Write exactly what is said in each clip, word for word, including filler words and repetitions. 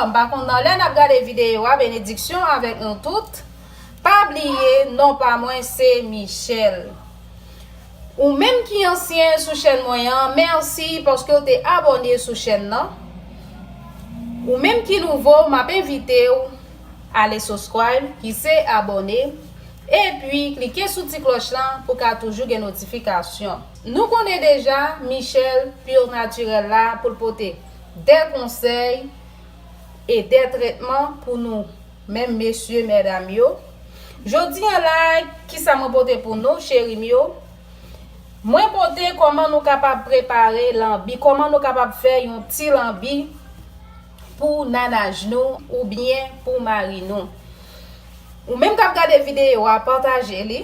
M pa konn nan lè n ap gade videyo a, benediksyon avèk nou tout. Pa bliye, non pa mwen se Michelle. Ou menm ki ansyen sou chèn mwen an, mèsi paske w te abòne sou chèn nan. Ou menm ki nouvo, m ap envite w ale subscribe, ki se abòne, epi klike sou ti klòch lan pou ka toujou gen notifikasyon. Nou konnen deja, Michelle Pure Naturel la pou l pote de konsèy e de tretman pou nou menm mesye, medam yo. Jodi an la, kisa mwen pote pou nou, cheri m yo? Mwen pote kòman nou kapab prepare lanbi, kòman nou kapab fè yon ti lanbi pou nanaj nou oubyen pou mari nou. Ou menm k ap gade videyo a, pataje li,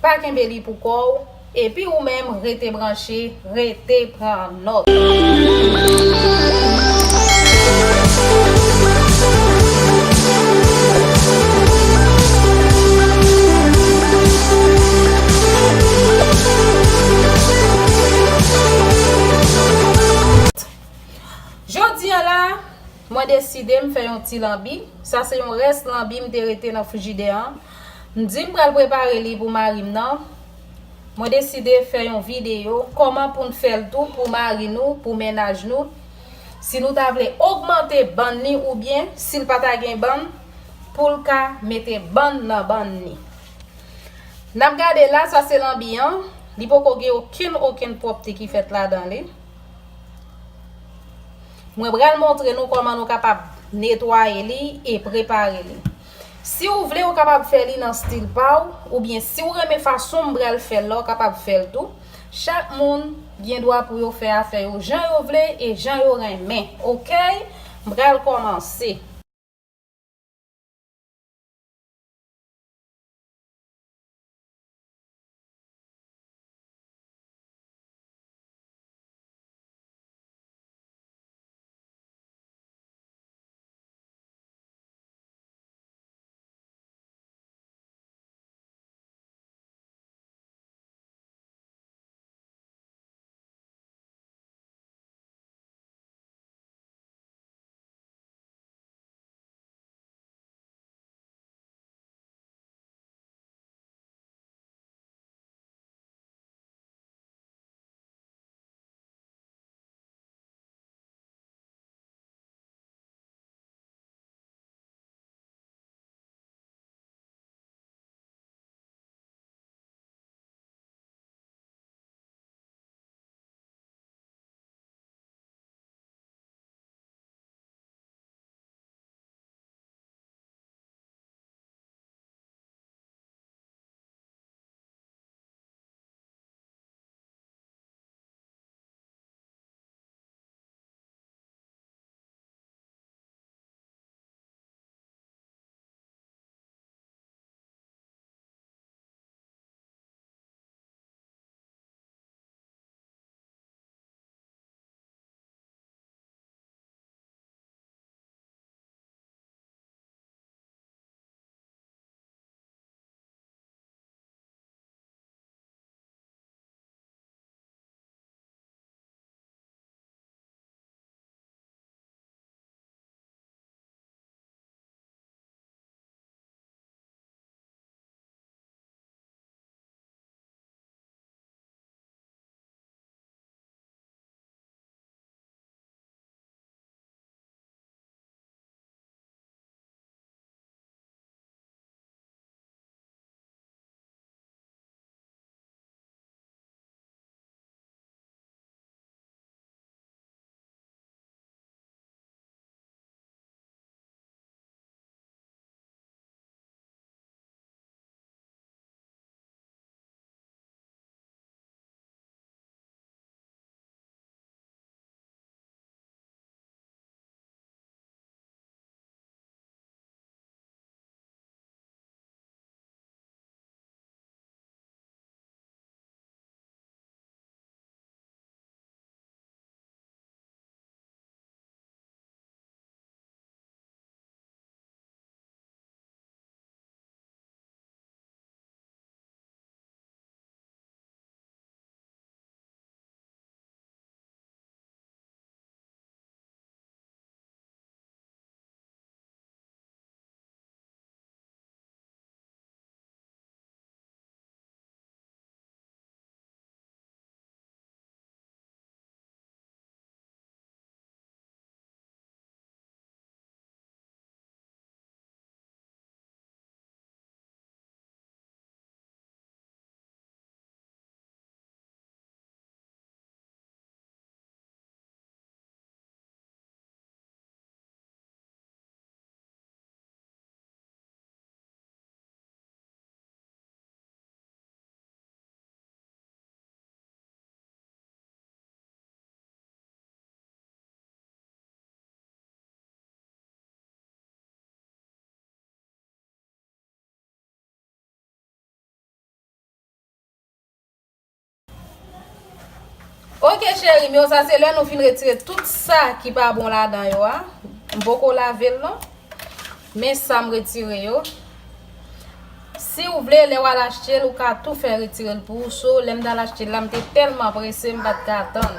pa kenbe li pou kò w, epi ou menm rete branche, rete pran nòt. Jodi a la, mwen deside m fè yon ti lanbi. Sa se yon rès lanbi m te rete nan frijidè an. M di m pral prepare li pou mari m nan. Mwen deside fè yon videyo kòman pou n fè l tou pou mari nou, pou mennaj nou. Si nou ta vle ogmante bann li oubyen si l pa ta gen bann, pou l ka mete bann nan bann li. N ap gade la, sa se lanbi an. Li poko gen okenn, okenn pwòpte ki fèt ladan li. Mwen pral montre nou kòman nou kapab netwaye li e prepare li. Si w vle, ou kapab fè li nan stil pa w, oubyen si w renmen fason m pral fè l la, ou kapab fè l tou. Chak moun gen dwa pou yo fè afè yo jan yo vle e jan yo renmen. Oke? M pral kòmanse. Ok, cheri m yo, sa se lè nou fin retire tout sa ki pa bon ladan yo a. M poko lave l non. Men sa m retire yo. Si w vle, lè w al achte l, ou ka tou fè retire l pou ou. So, lè m t al achte l la, m te tèlman prese, m pa t ka tann.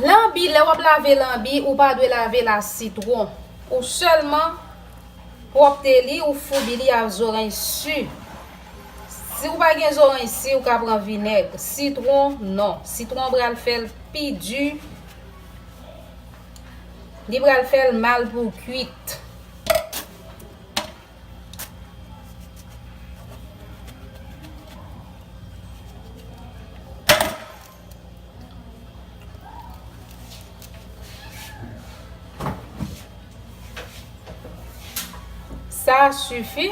Lanbi, lè w ap lave lanbi, ou pa dwe lave l a sitwon. Ou sèlman pwòpte li, ou foubi li ak zoranj si. Si w pa gen zoranj si, ou ka pran vinèg. Sitwon, non. Sitwon pral fè l pi di. Li pral fè l mal pou kwit. Sa sifi.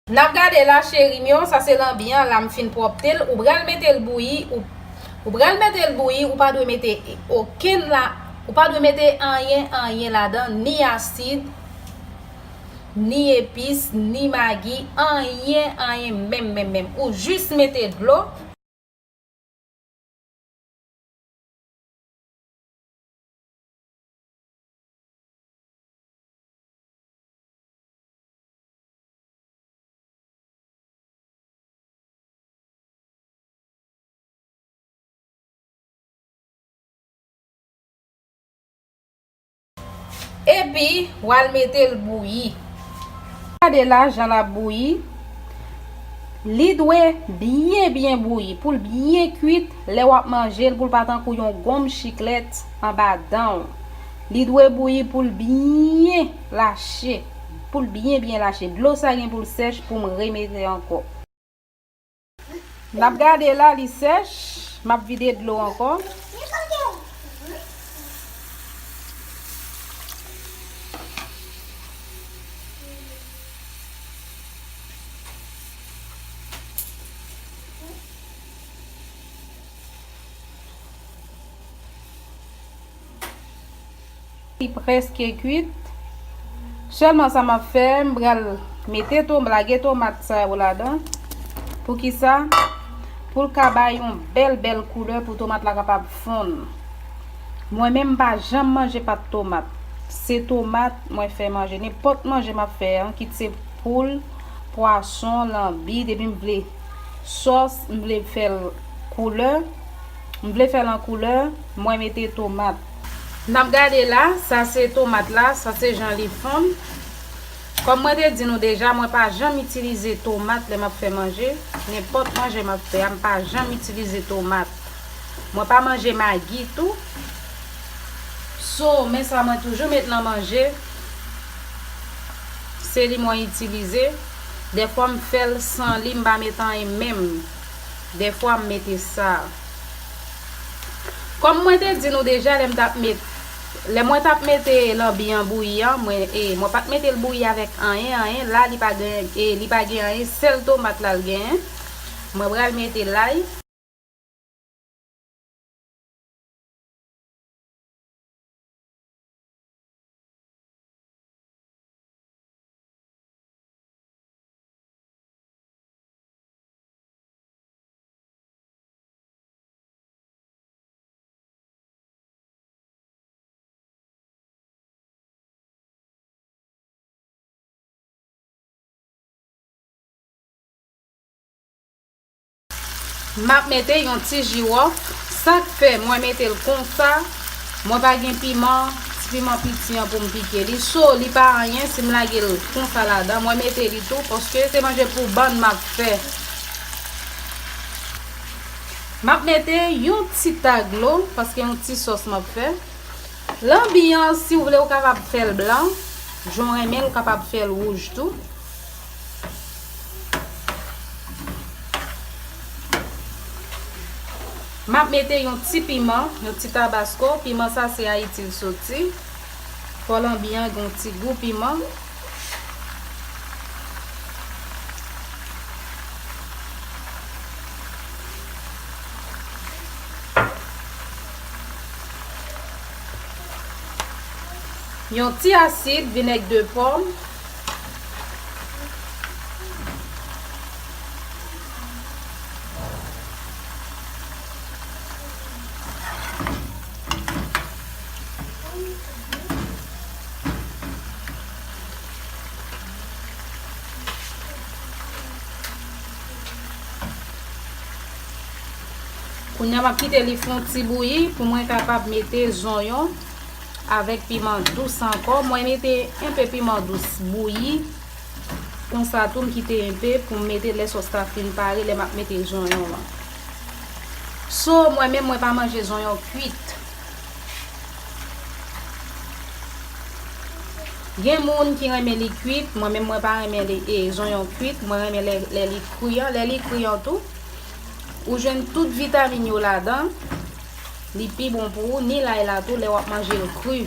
N ap gade la, cheri m yo, sa se lanbi an, la m fin pwòpte l. Ou pral mete l bouyi, ou, ou pral mete l bouyi, ou pa dwe mete okenn la, ou pa dwe mete anyen, anyen ladan, ni asid, ni epis, ni magi, anyen, anyen, menm, menm, menm. Ou jis mete dlo. Epi, w al mete l bouyi. Gade la, jan l ap bouyi. Li dwe byen, byen bouyi. Pou l byen kwit, lè w ap manje l, pou l pa tankou yon gonm chiklèt anba dan w. Li dwe bouyi pou l byen lache. Pou l byen, byen lache. Dlo sa gen pou l sèch pou m remete ankò. N ap gade la, li sèch. M ap vide dlo ankò. Li prèske kwit. Sèlman sa m ap fè, m pral mete to-, lage tomat sa yo ladan. Poukisa? Pou l ka bay yon bèl, bèl koulè pou tomat la kapab fonn. Mwen menm, m pa janm manje pat tomat. Se tomat mwen fè manje. Nenpòt manje m ap fè an, kit se poul, pwason, lanbi, depi m vle sòs, m vle fè l koulè, m vle fè l an koulè, mwen mete tomat. N ap gade la, sa se tomat la, sa se jan li fonn. Kòm mwen te di nou deja, mwen pa janm itilize tomat lè m ap fè manje. Nenpòt manje m ap fè a, m pa janm itilize tomat. Mwen pa manje magi tou. So, men sa mwen toujou met nan manje. Se li mwen itilize. Dèfwa m fè l san li, m pa met anyen menm. Dèfwa m mete sa. Kòm mwen te di nou deja, lè m t ap met, lè mwen t ap mete lanbi an bouyi an, mwen, e, mwen pa t mete l bouyi avèk anyen, anyen. La, li pa gen, e, li pa gen anyen, sèl tomat la l genyen. Mwen pral mete lay. M ap mete yon ti jiwòf. Sa k fè mwen mete l konsa, mwen pa gen piman, ti piman piti an pou m pike li. So, li pa anyen si m lage l konsa ladan. Mwen mete li tou, paske se manje pou bann m ap fè. M ap mete yon ti ta dlo, paske yon ti sòs m ap fè. Lanbi an, si w vle, ou kapab fè l blan. Jan w renmen l, ou kapab fè l wouj tou. M ap mete yon ti piman, yon ti tabasko. Piman sa, se Ayiti l soti. Fò lanbi an gen yon ti gou piman. Yon ti asid, vinèg de pòm. Kounye a, m ap kite li fè yon ti bouyi pou mwen kapab mete zonyon avèk piman dous ankò. Mwen mete enpe piman dous bouyi. Konsa tou, m kite enpe pou m mete lè sòs la fin pare, lè m ap mete zonyon an. So, mwen menm, mwen pa manje zonyon kwit. Gen moun ki renmen li kwit, mwen menm mwen pa renmen li, e, zonyon kwit, mwen renmen lè, lè li kri an, lè li kri an tou, ou jwenn tout vitamin yo ladan, li pi bon pou ou, ni lay la tou, lè w ap manje l kri.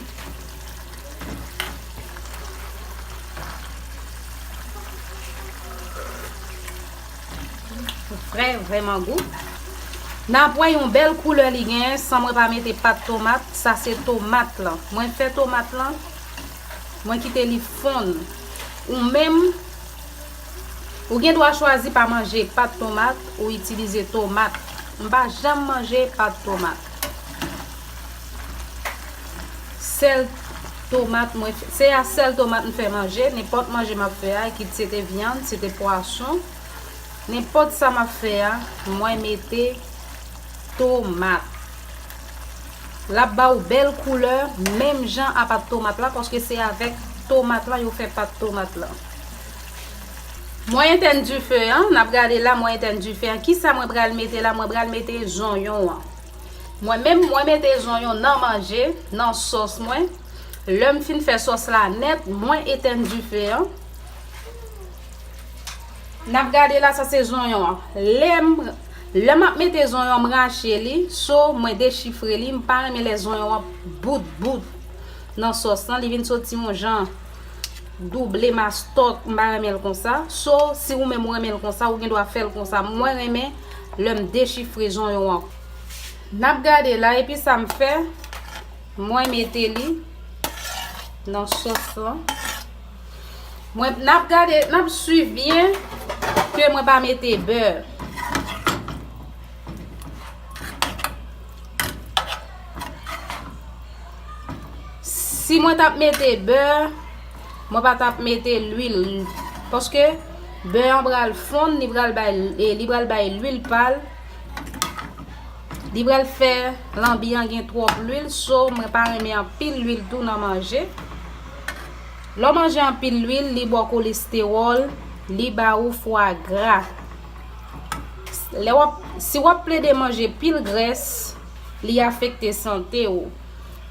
Vrè, vrèman gou. N ap wè yon bèl koulè li genyen san mwen pa mete pat tomat. Sa se tomat lan. Mwen fè tomat lan. Mwen kite li fonn. Ou menm, ou gen dwa chwazi pa manje pat tomat ou itilize tomat. M pa janm manje pat tomat. Sèl tomat mwen fè, se a sèl tomat m fè manje. Nenpòt manje m ap fè a, kit se te vyann, se te pwason, nenpòt sa m ap fè a, mwen mete tomat. L ap ba w bèl koulè, menm jan a pat tomat la, paske se avèk tomat la yo fè pat tomat la. Mwen etèn dife an, n ap gade la, mwen etèn dife an. Kisa mwen pral mete la? Mwen pral mete zonyon an. Mwen menm, mwen mete zonyon nan manje, nan sòs mwen. Lè m fin fè sòs la nèt, mwen etèn dife an. N ap gade la, sa se zonyon an. Lè m, lè m ap mete zonyon, m rache li, so mwen dechifre li. M pa renmen lè zonyon an bout bout nan sòs lan. Li vin soti yon jan double mastòk, m pa renmen l konsa. So, si ou menm ou renmen l konsa, ou gen dwa fè l konsa. Mwen renmen lè m dechifre zonyon an. N ap gade la, epi sa m fè, mwen mete li nan sòs lan. Mwen, n ap gade, n ap swiv byen ke mwen pa mete bè. Si mwen t ap mete bè, mwen pa t ap mete lwil. Paske bè an pral fonn, li pral bay, e, li pral bay lwil pa l. Li pral fè lanbi an gen twòp lwil, so mwen pa renmen anpil lwil tou nan manje. Lè w manje anpil lwil, li ba w kolestewòl, li ba ou fwa gra. Lè w ap, si w ap plede manje pil grès, li afekte sante w.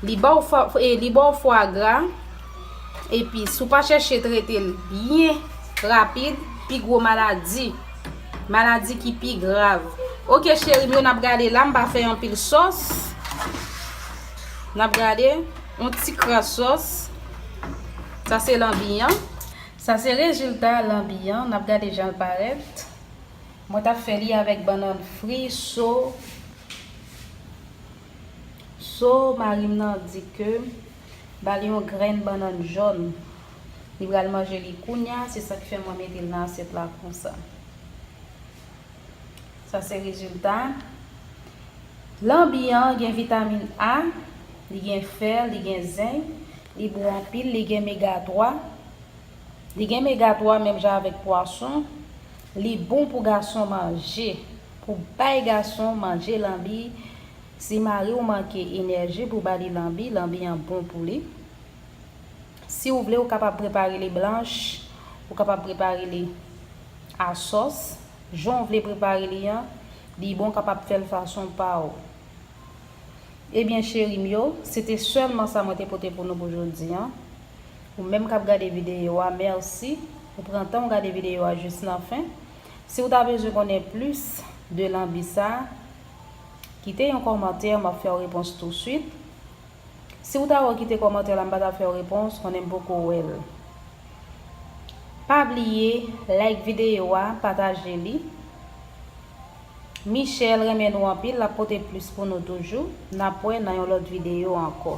Li ba w fwa, e, li ba w fwa gra. Epi, si w pa chèche trete l byen rapid, pi gwo maladi. Maladi ki pi grav. Oke, cheri m yo, n ap gade la, m pa fè anpil sòs. N ap gade yon ti kras sòs. Sa se lanbi an. Sa se rezilta lanbi an. N ap gade jan l parèt. Mwen t ap fè li avèk bannann fri, so, so mari m nan di ke ba li yon grenn bannann jòn. Li pral manje li kounya, se sa k fè mwen mete l nan asyèt la konsa. Sa se rezilta. Lanbi an gen vitamin A, li gen fè, li gen zenk, li bon anpil, li gen mega twa. Li gen mega twa menm jan avèk pwason. Li bon pou gason manje. Pou bay gason manje lanbi, si mari w manke enèji pou ba li lanbi, lanbi an bon pou li. Si w vle, ou kapab prepare li blanch, ou kapab prepare li a sòs. Jan w vle prepare li an, li bon, w kapab fè l fason pa w. Ebyen, cheri m yo, se te sèlman sa mwen te pote pou nou pou jodi an. Ou menm k ap gade videyo a, mèsi. Ou pran tan w gade videyo a jis nan fen. Si w ta bezwen konnen plis de lanbi sa, kite yon kòmantè, m ap fè w repons touswit. Si w ta wè w kite kòmantè la, m pa ta fè w repons, konnen m poko wè l. Pa bliye like videyo a, pataje li. Michelle renmen nou anpil, l ap pote plis pou nou toujou. N ap wè nan yon lòt videyo ankò.